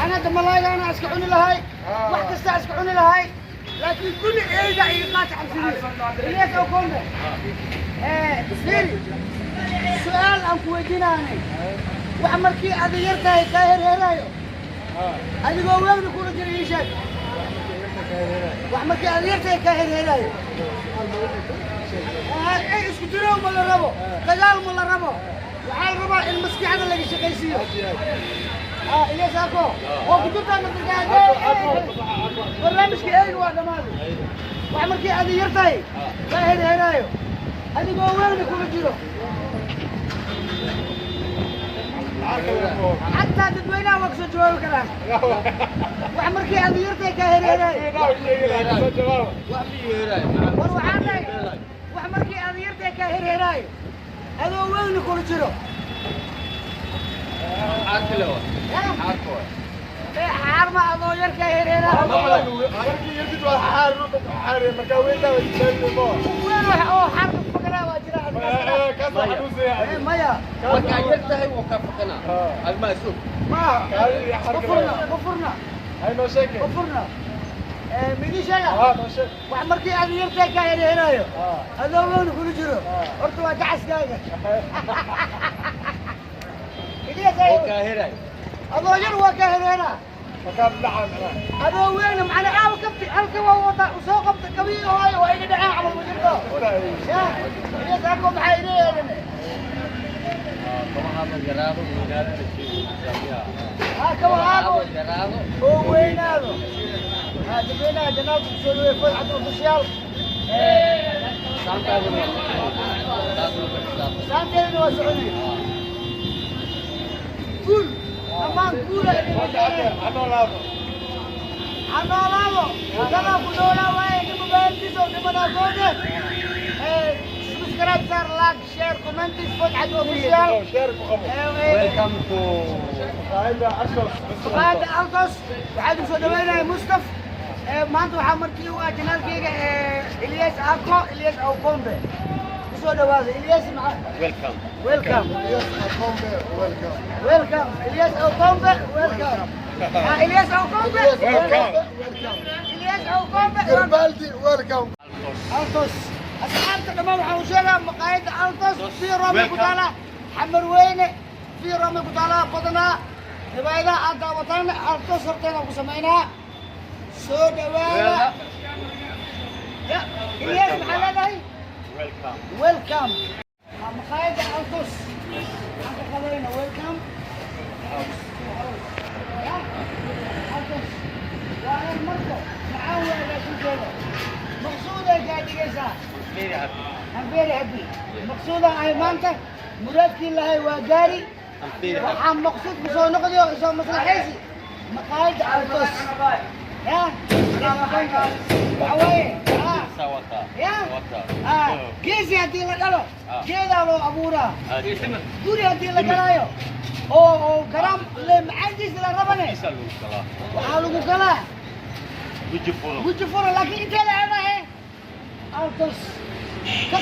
Aan hadda malaaygaana iska cuni lahay, wax kasta iska cuni lahay, laakiin kulli eyga iga qaata cabsidii. Ilyas Okombe, fiiri, su-aal aan ku weydiinaanay: wax markii adig yar tahay kaa herheerayo, adigoo weegna kula jira, ii sheeg. Wax markii adig yar tahay kaa herheerayo. Isku dirow ma la rabo, dagaal ma la rabo. Waxaa la rabaa in maskaxda laga shaqaysiiyo. Ilyas Ako oo ku jirtaa barnaamijka eyga waa dhammaaday. Wax markii adig yar tahay kaa herheeraayo, adigoo weegna kula jiro, xataa dadweynaha waa kasoo jawaabi karaan. Wax markii adig yar tahay kaa herheeraayo. War waxaan dhahay, wax markii adig yar tahay kaa herheeraayo, adoo weegna kula jiro. Xaarma adoo yar kaa herheeraayo weyn, wax oo xaarka ku fakaraa waa jira. Maya. Markaa yar tahay wuu ka fakanaa, admaa isog. Ma furna, ma furna, ma furna. Midii sheega, wax markii aad yartahay kaa herheraayo, adoo weyn kula jiro, horta waa gacaskaaga. Oo kaa herayo. Adoo yar waa kaa herheraa, adoo weyna macna aawa kabti halka waa wada soo qabta kabii hooyo waa iga dhaceen camal ma jirto ya Ilyas Ako? Maxaa ila yeelan? Kabahaaba yaraado, weynaado la sheegaysaa. Ha kabahaago Yaraado oo weynaado. Ha, dadweynaha channelka kusoo dhaweey, Food Cad Official. Saanteedana waa soconay. Guul dhammaan, guula idin rajaynaya. Ha noolaado kana ku noolaa waaye nima baalkiisa oo dhimanaa goode. Subscribe saar, like, share, comment, Food Cad Official. Welcome to Maqaayadda Altos. Waxaa idin soo dhaweynaya Mustaf. Maanta waxaa markii u ah channelkayga Ilyas Ako, Ilyas Awkombe. Kusoo dhawaada Ilyas maca. Welcome. Welcome, welcome Ilyas Awkombe, welcome. Ah, Ilyas Awkombe, welcome. Ilyas Awkombe, welcome. Altos. Asxaabta dhammaan waxaan u sheegaa maqaayadda Altos fii Rome ku taala, Xamar Weyne fii Rome ku taala. Badanaa riwaayadaha aad daawataan Altos horteeda ku samaynaa. Soo dhawaada. Ya Ilyas, maxaa leedahay? Welcome. Welcome. Maqaayadda Altos waxaan ka qabanayna welcome. Ya Altos waa reer Marko, macaan waa raashinkeeda, maqsuuday kaa dhigaysaa. Very happy. I'm very happy. Maqsuudan ahay maanta, muraadkii lahay waa gaari. I'm very happy. Waxaan maqsuud ku soo noqday oo isoo maslaxaysi maqaayadda Altos. Ya waxa waaye Sawata. Ya Wata. Geesi haddii la dhalo, geedaa loo abuuraa. Guri haddii la galaayo oo garaam le macaankiisa la rabane, Isa lagu galaa. waxaa lagu galaa Weji furan. Weji furan, laakiin intee la aadahe Altos ka.